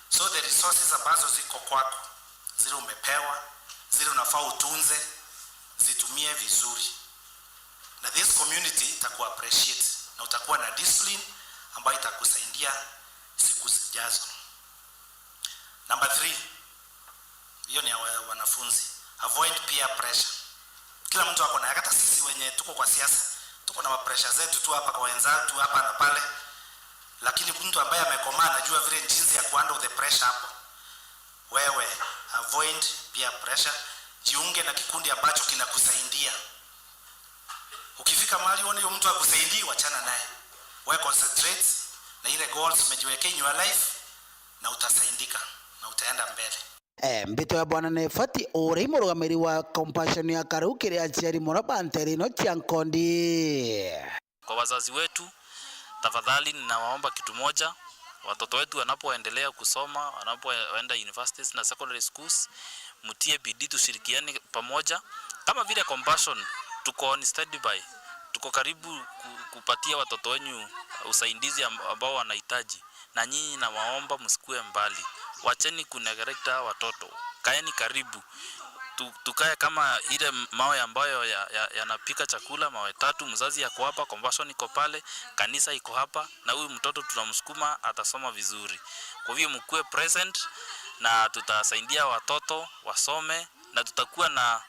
So the resources ambazo ziko kwako, zile umepewa, zile unafaa utunze, zitumie vizuri, na this community itaku appreciate na utakuwa na discipline ambayo itakusaidia siku zijazo. Number three, hiyo ni ya wa-, wanafunzi. Avoid peer pressure. Kila mtu ako na yake, hata sisi wenye tuko kwa siasa tuko na mapresha zetu tu hapa kwa wenzatu hapa na pale, lakini mtu ambaye amekomaa anajua vile jinsi ya kuhandle the pressure hapo. Wewe avoid peer pressure, jiunge na kikundi ambacho kinakusaidia. Ukifika mahali uone huyo mtu akusaidii, wachana naye. Wewe concentrate na ile goals umejiwekea in your life, na utasaidika na utaenda mbele. Eh, mbito ya Bwana Nefati, uria i murugamiri wa Compassion ya Karau kiri aciari mono ba nteere ino cia Nkondi. Kwa wazazi wetu, tafadhali ninawaomba kitu moja, watoto wetu wanapoendelea kusoma, wanapoenda universities na secondary schools, mtie bidii, tushirikiane pamoja. Kama vile Compassion, tuko on standby, tuko karibu ku-, kupatia watoto wenyu usaidizi amb-, ambao wanahitaji. Na nyinyi nawaomba msikue mbali. Wacheni kuneglect hawa watoto. Kaeni karibu. Tu-, tukae kama ile mawe ambayo ya, ya, yanapika chakula, mawe tatu, mzazi ako hapa, Compassion iko pale, kanisa iko hapa, na huyu mtoto tunamsukuma atasoma vizuri. Kwa hivyo mkue present na tutasaidia watoto wasome, na tutakuwa na,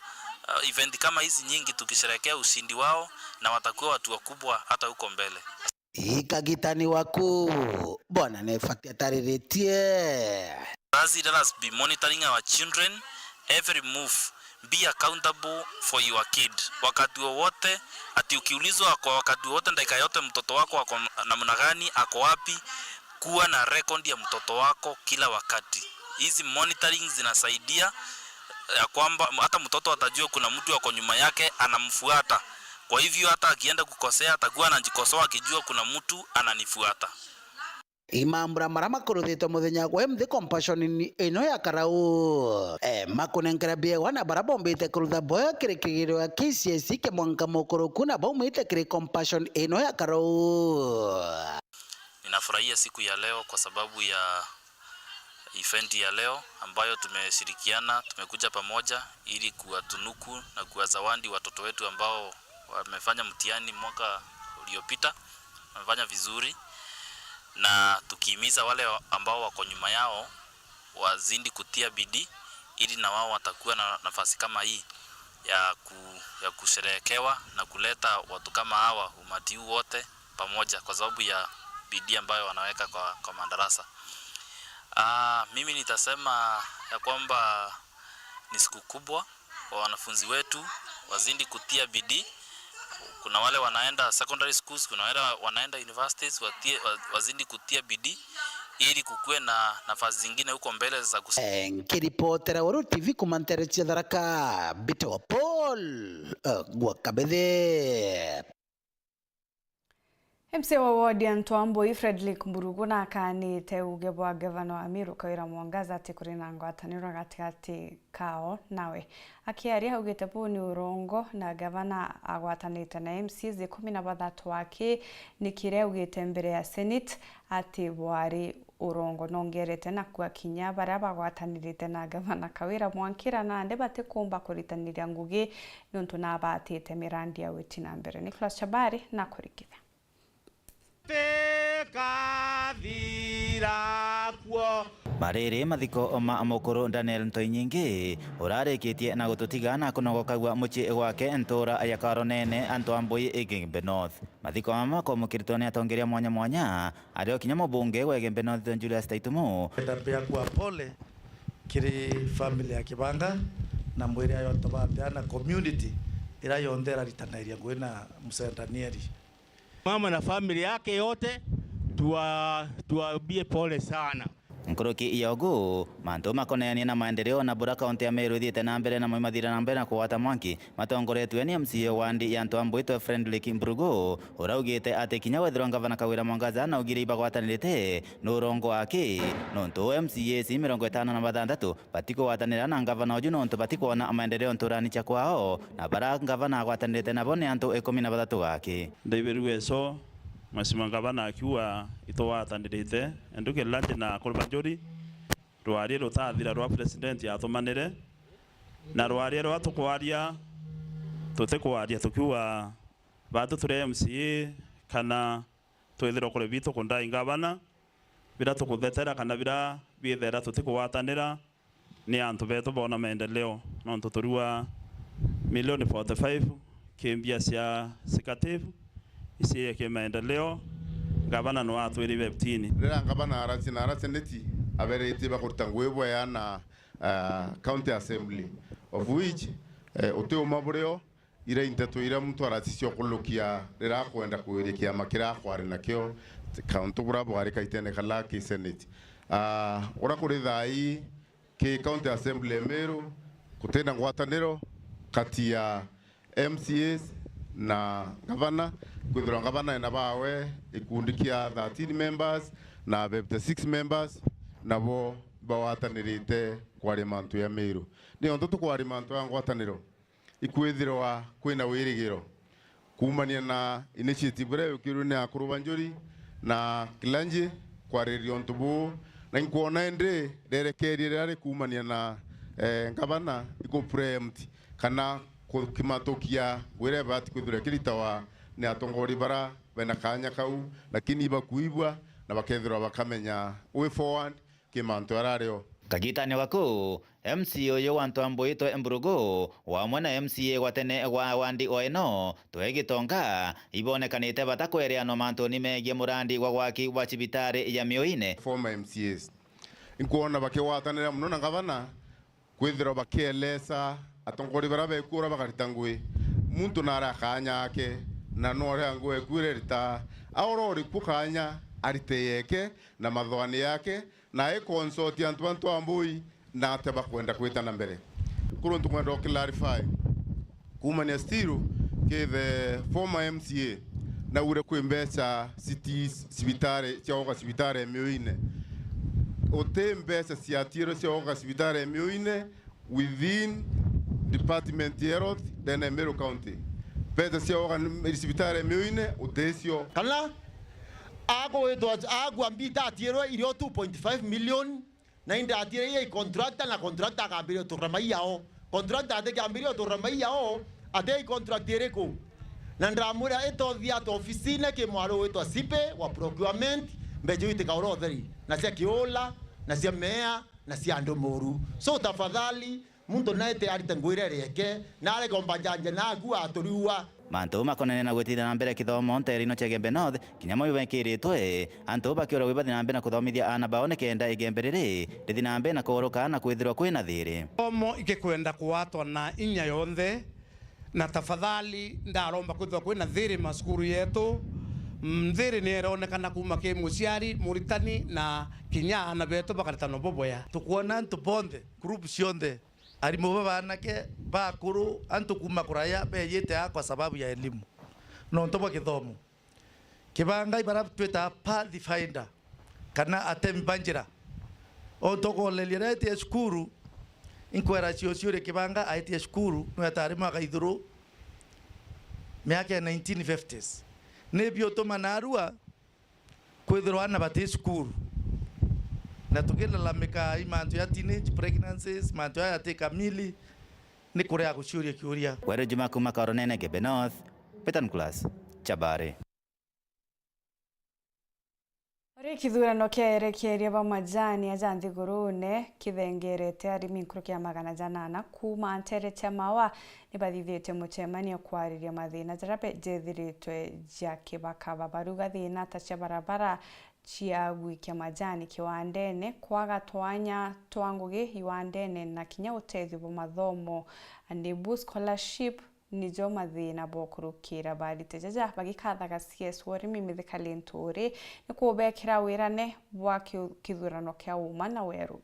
uh, event kama hizi nyingi tukisherehekea ushindi wao, na watakuwa watu wakubwa hata huko mbele. Ikagitani waku, Bwana Nefati atariritie. First, let us be monitoring our children, every move. Be accountable for your kid. Wakati wowote, ati ukiulizwa kwa wakati wowote, dakika yote, mtoto wako ako namna gani, ako wapi, kuwa na record ya mtoto wako kila wakati. Hizi monitoring zinasaidia ya kwamba hata mtoto atajua kuna mtu ako nyuma yake anamfuata. Kwa hivyo hata akienda kukosea, atakuwa anajikosoa akijua kuna mtu ananifuata. I mambura maria makuruthitwe muthenya gwa mthi Compassion ino ya Karau, eh, makunenkera biegwa na baria bombite kurutha boya kiri kigiro ya K C S E kia mwanka mukuruku na baumite kiri Compassion ino ya Karau. Ninafurahia siku ya leo kwa sababu ya event ya leo ambayo tumeshirikiana, tumekuja pamoja ili kuwatunuku na kuwazawadi watoto wetu ambao wamefanya mtihani mwaka uliopita, wamefanya vizuri, na tukihimiza wale ambao wako nyuma yao wazidi kutia bidii ili na wao watakuwa na nafasi kama hii ya ku-, ya kusherehekewa na kuleta watu kama hawa, umati huu wote pamoja kwa sababu ya bidii ambayo wanaweka kwa, kwa madarasa. Ah, mimi nitasema ya kwamba ni siku kubwa kwa wanafunzi wetu, wazidi kutia bidii. Kuna wale wanaenda secondary schools, kuna wale wanaenda universities, watie-, wa-, wazidi kutia bidii ili kukuwe na nafasi zingine huko mbele za kus- Eh, nkiripotera Weru T V kuma nteere cia Tharaka, mbitagwa Paul, eh, gwa Kabithe. M C A wa ward ya Ntwambui, Fredrick Mburugu, nakanite uuge bwa ngavana wa Meru Kawira Mwangaza ati kuri na ngwataniro gatigati kao nawe. Akiaria augite buu ni urongo na ngavana agwatanite na M C As ikumi na bathatu aki ni kiria augite mbere ya Senate ati bwari urongo nongerete na kua kinya baria bagwatanirite na ngavana Kawira Mwankira nandi batikumba kuritaniria ngugi niuntu nabatite mirandi ya witi na mbere. Nicholas Chabari na kurikithia. Tikathira kuo. Mariri mathiko ma mukuru Daniel Ntoinyingi urarikitie na gututiga na kunogokagua mucii gwake ntura ya Karonene, Ntwambui, Igembe North. Mathiko mama makomukiritwe ni atongeria mwanya mwanya, ario kinya mubunge wa Igembe North Julius Taitumu. Ndapea kwa pole kiri family ya Kibanga na mwiri ayo antu batea na community ira yonthe iraritanairia ngugi na Mzee Danieli. Mama na family yake yote, tuwa-, tuwaambie pole sana. Nkuruki ya ugu, mantu makonainie na maendeleo na bura kaunti ya Meru ithiite na mbere na maimathira na mbere na kugwata mwanki, matongoretue ni M C A wa ward ya Ntwambui Fredrick Mburugu, uraugite ati kinya wethirwa ngavana Kawira Mwangaza naugire ibagwatanirite ni urongo wake, nontu M C As mirongo itano na bathanthatu batikugwatanira na ngavana uju nontu batikwona maendeleo nturani cia kwao, na bara ngavana agwatanirite nabo ni antu ikumi na bathatu gaki. Ndaibirue so, Mheshimiwa Ngavana akiuga itugwatanirite, nduki lunch na kurbanjuri, rwaria rutathira rwa president yatumanire, na rwaria rwa tukwaria, tutikwaria tukiuga batu turi M C A kana twithirwa kuri bitu kundai ngavana, bira tukuthetera kana bira biithera tutikugwatanira, ni antu betu boona maendeleo, nontu turiwa milioni forty five ki mbia cia SICATIF, ici ki maendeleo, ngavana no atwirire fifteen. Riria ngavana araci na araceneti, aberetie bakuruta ngugi bwea na, ah, County Assembly, of which, eh, uti uma burio, ira inteto ira muntu aracicio kulukia riria akwenda kuiria kiama kiria akwari nakio, kauntu bura bwari kaitene kala ki Senate. Ah, ura kuri thaa ii, Ki County Assembly ya Meru, gutina ngwataniro kati ya M C As na ngavana, kwithirwa ngavana ena bawe gikundi kia thirteen members na fifty-six members, nabo bagwatanirite kwaria mantu ya Meru. Niontu tukwaria mantu ya ngwataniro, ikwithirwa kwina wirigiro kuumania na initiative iria yukirwe ni akuru ba Njuri na Kilanji kwariria untu buu, na inkwona indi rerekeeria riria rikuumania na, eh, ngavana iku preempt kana kukimatukia ngugi iria ibati kwithirwa ikiritawa ni atongoria bara bena kaanya kau, lakini ibakuibwa na bakethirwa bakamenya way forward ki mantu arario. Kagitani gaku, M C A uyu wa Ntwambui Twe Mburugu, wamwe na M C A gwa tene gwa wandi o ino, Twe Gitonga, ibonekanite bata kwereanwa mantuni megie murandi gwa gwaki gwa cibitari ya Miuine. Former M C As. Inkwona bakigwatanira mono na ngavana, kwithirwa bakielesa atongoria bara beku uria bakarita ngugi. Muntu nari a kaanya ake, na nore a ngugi eku irerita. Aurori ku kaanya arite yeke na mathoani yake, na aikonsotia antu ba Ntwambui na atia bakwenda kwita na mbere. Kuru ntukwenda u clarify. Kuumania still ki the former M C A, naugire kwi mbeca citi cibitari cia oka cibitari ya Miuine. Uti mbeca ciatiirwe cia oka cibitari ya Miuine within department ya health ndene ya Meru County. Mbeca cia oka cibitari ya Miuine uticio. Kana agwitwa agwa mbita atiirwe irio two point five million. Na indi atiire iye contractor, na contractor akambiria uturura mai yao. Contractor atikiambiria uturura mai yao, ati i contract iriku? Na ndamwira, itothia ati ofisine ki mwaru witwa Sipe wa procurement, mbeca iu itikaura utheri, na cia kiula, na cia mea, na cia andu moru. So tafadhali, muntu naete arite ngugi iria irieke, na areke umbanjanja naku aturiua. Mantu makonene na gwitithia na mbere kithomo nteere ino cia Igembe North, kinya mwe bekiritwe, antu bakiura gwibathi na mbere na kuthomithia aana bao nikenda Igembe riri rithi na mbere na kuuruka na kwithirwa kwina thiiri. Kithomo ikikwenda kuatwa na inya yonthe, na tafadhali ndaromba kwithirwa kwina thiiri macukuru yetu. Mm, thiiri ni ironekana kuuma ki muciari, muritani na kinya aana betu bakaritanwa bubwea. Tukwona antu bonthe, group cionthe, arimu babaanake, bakuru, antu kuuma kuraya beejite aa kwa sababu ya elimu, nontu bwa kithomo. Kibanga ibara twita pathfinder, kana atemi ba njira. Ontu ukoleria riria etie cukuru, inkwera cio ciuri Kibanga aetie cukuru, nwe atari mwaka ithuru miaka ya nineteen fifties. Ni biutuma narua kwithirwa aana bati cukuru, na tukilalamika i mantu ya teenage pregnancies, mantu aya yati kamili, ni kuria guciuria kiuria. Weru Juma kuuma Kaoronene, Igembe North, Peter Nicholas, Chabari. Uri kithurano kia erekeeria ba majani aja nthigurune kithengerete arimi nkuruki ya magana janana kuuma nteere cia Maua nibathithitie mucemanio kwariria mathina jaria be-, jethiritwe ja kibakaba. Baruga thina ta cia barabara, cia gwikia majani kiwandene, kwaga twanya twa ngugi iwandene, na kinya utethio bwa mathomo, NEBU scholarship, nijo mathina bokurukira. Barite jaja bagikathaga C S wa urimi Mithika Linturi ni kubekira wirane bwa ki-, kithurano kia uma na weru.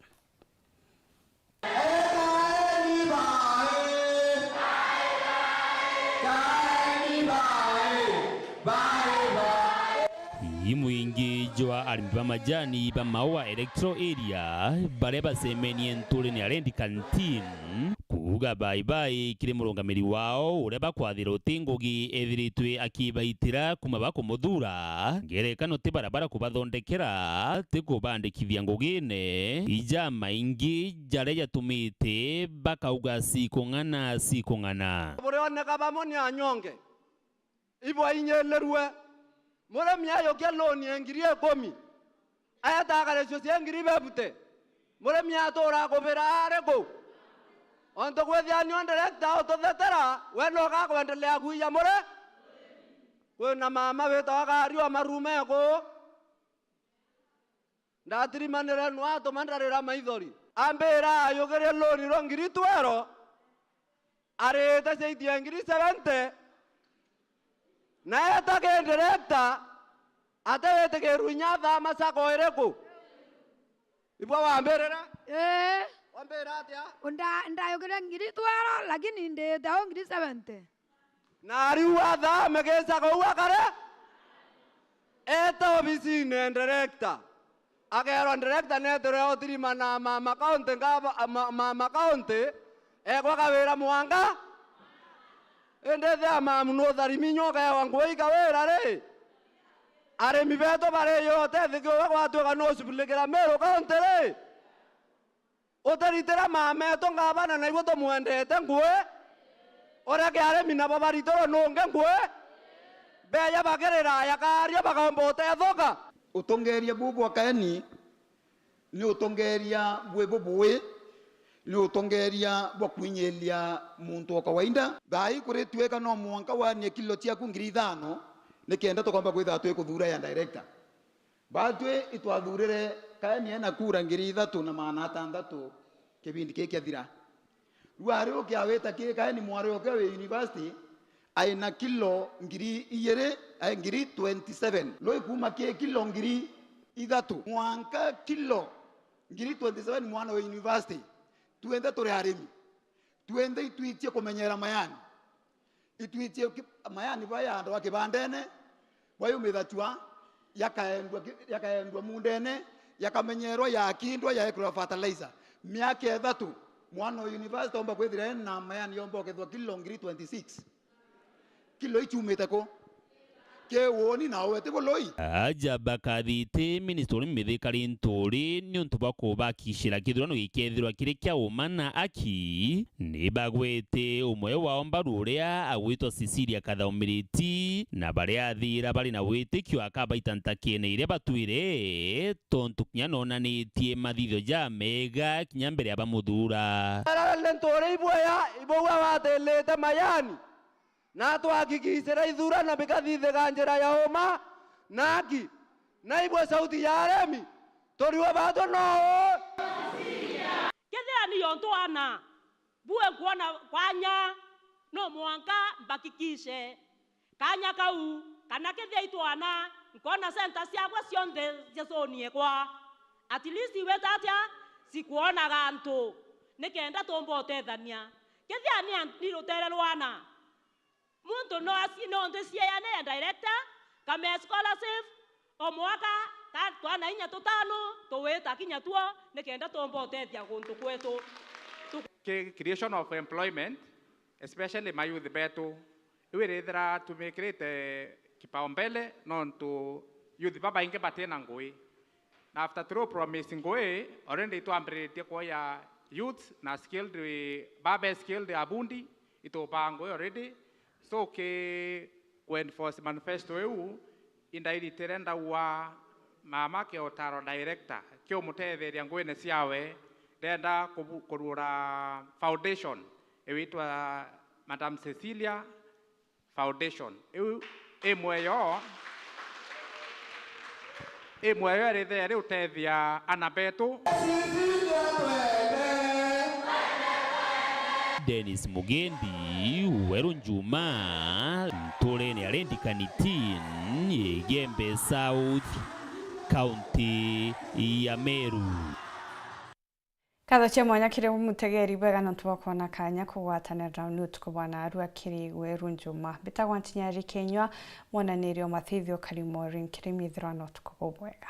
Ii mwingi jwa arimi ba majani ba Maua Electoral Area baria bacemenie nturene ya Red Canteen, kuuga bye bye kiri murungamiri wao uria bakwathira uti ngugi ethiritwe akibaitira kuuma bakumuthuura. Ngerekano ti barabara kubathondekera, ti kubandikithia ngugine, ija maingi jaria jatumite bakauga cikung'ana, cikung'ana. Burioneka bamwe ni anyonge. Ibwainyilirue. Murimi ayukia loan ya ngiri ikumi, ayetaga ratio cia ngiri fifty. Murimi atuura kubira ari ku? Ontu kwithia nio director ututhetera, we no gakwendelea kuija muri? Kwina mama witawa Kariu wa Marume ku. Ndatirimanire nu atuma ndarira maithori. Ambira ayukirie loan rwa ngiri twero, arite ciaitia ngiri seventy, na eta ki director, atiwitikirwe inya athama sacco iriku? Ibwa wambirire? Ee, Wambira atia? Nda-, ndayukire ngiri twero, lakini ndite au ngiri seventy. Na riu athame gicaga uu akare, eeta obisine director. Akeerwa director neetire otirima na mama county, ngava-, ma-, mama county, ekwa kawira mwanga. Indi ethia mamu nutharimi inya ukeewa ngui kawira ri? Arimi beetu bari yote thikiuga gwatuika nucubilikira Meru county ri? Utiritira maametu ngavana, naigua tumwendete ngui. Uria kiaremi nabo baritirwe nungi ngui. Beeja bakirira ya kaaria bakaumba utethuka. Utongeeria buu bwa Kaeni ni utongeeria bwi bubui, ni utongeeria bwa kwinyiiria muntu o kawaida. Thaai kuri tuika no mwanka wanie kilo ciaku ngiri ithano, nikenda tukomba kwithirwa twikuthuura ya director. Baatwi itwathuurire Kaeni ena kura ngiri ithatu na magana atantatu kibindi kii kiathira. Riu ari ukiawita ki Kaeni mwari oke wi university, aina kilo ngiri ijiri, ai, ngiri twenty seven. Lui kuuma ki kilo ngiri ithatu mwanka kilo ngiri twenty seven mwana wi university. Twinthe turi arimi. Twinthe itwitie kumenyera mayani. Itwitie ki-, mayani baya andwa kibandene, bwayumithacua, yakaendwa ki-, yakaendwa mundene, yakamenyerwa, yakindwa, yaekirwa fertilizer. Miaka ithatu, mwana wa university omba kwithira ena mayani yomba ukethwa kilo ngiri twenty six. Kilo ichumite ku? Ki woni na uwe ti buloi? Aja bakathite ministry mithikari nturi niuntu bwa kubakishira kithurano gikethirwa kiri kia uma na aki. Ni bagwete umwe wao mbaru uria agwitwa Cecilia Kathaumiriti, na baria athira bari na witikio akabaita ntakene iria batwire, tontu kinya nonanitie mathithio jamega kinya mbere ya bamuthuura. Ararende nturi ibwea, ibugua watilite mayani, na twakikicira ithurano bikathithika njira ya uma na aki, na ibwe sauti ya aremi, turiwe baatu nou. Kethira ni yontu ana, bue nkwona kwanya, no mwanka mbakikice kanya kau, kana kethia itwana, nkona center ciakwa cionthe ciaconie kwa. At least iweta atia, cikwonaga antu, nikenda tumba utethania. Kethia ni an-, ni rutere rwana, muntu no aci-, no nthi cieane ya director, kame scholarship, o mwaka, ka twana inya tutano, tuwita kinya tuo, nikenda tumba utethia guntu kwetu. Tu- Ki-, creation of employment, especially ma youth betu. Iu irithira tumikirite kipaumbele nontu youth babaingi batina ngui. Na after turu promise ngui, already itwambiritie kuoya youth na skilled, babe skilled abundi, itubaa ngui already. So ki ku enforce manifesto iu, indairitire ndaua mama ki utaro director, kiumutetheria nguine ciawe, ndenda kubu-, kurura foundation iwitwa Madam Cecilia Foundation. Iu i mweyo, i mweyo irithe riutethia ana betu. Dennis Mugendi, Weru Njuma, nturene ya Rendikanitin, Igembe South, kaunti ya Meru. Nkatho cia mwanya kiri mutegeri bwega nontu bwa kwona kanya kugwatanira na uni utuku bwa naarua kiri Weru Njuma. Mbitagwa Ntinyari Kinyua, mwonaniria o mathithio kari Maureen kiri mithirwa na utuku bubwega.